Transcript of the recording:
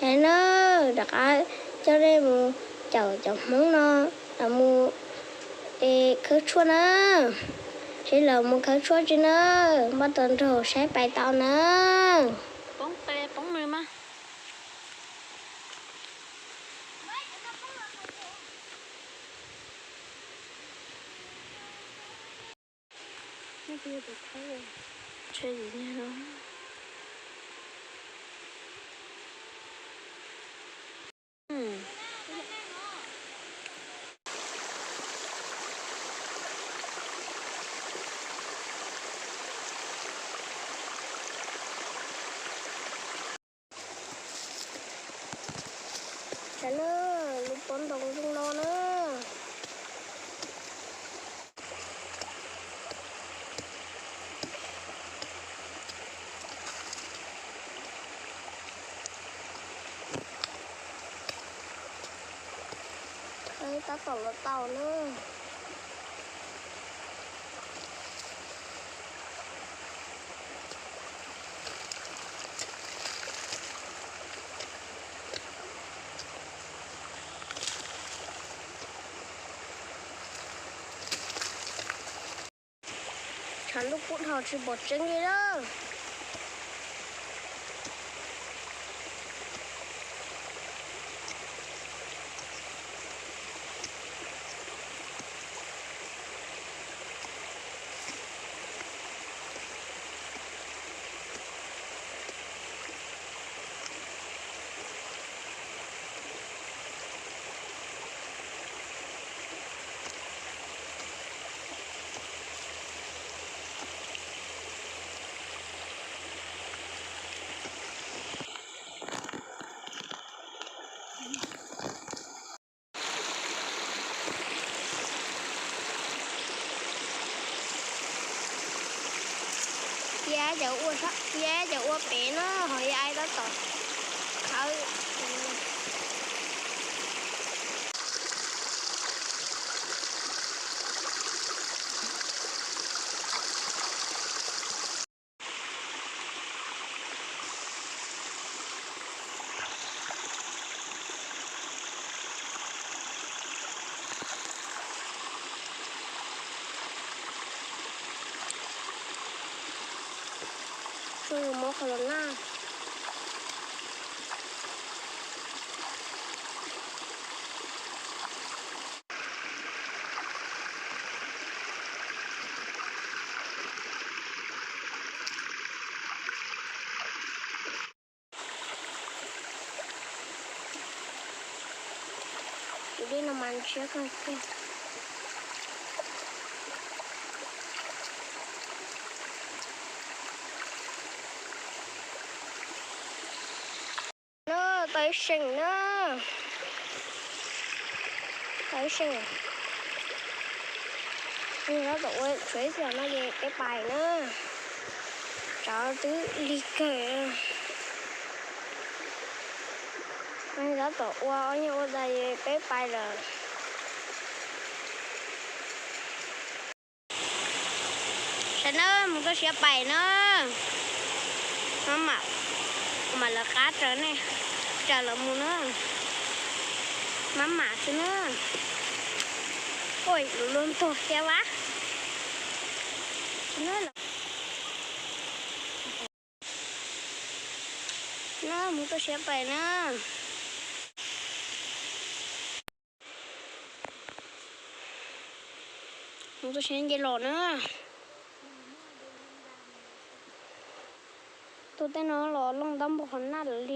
Sawv daws na, rov qab coj nej mus caum cov Hmoob no los mus khawb tshuaj na. Seb lawv mus khawb tshuaj tsi na, npaj tau nraug saib pais tau na. Poob qe poob nws mas. Sawv daws na, lub pob ntoo zoo no na. Tab tom los tau na. Tshav ntuj kub dhau tsis pom tseeb li lawm. Yog cov ua, yog cov ua pem no ho yog ai tab tom khawb. Tsuas yog muab qhov los naj. Tus dej no mas ntshiab kawg kiag. No tau ib seem na. Tau ib seem. Tab tom ua tshuav ib xwm no ces peb pais na. Tsov twb lig kawg. Tab tom ua ob nyuag ua tas ces peb pais lawm. Sawv daws na, mus tuaj siav pais na. Maj mam, kuv mam lawv qab raws nej, raws lawv mus na. Maj mam xwb na. Ua lus luag ntog thiab vab. Na, mus tuaj siav pais na. Mus tuaj siav nce los na. Tuaj tej no los looj ntab npog qhov naj lawm li.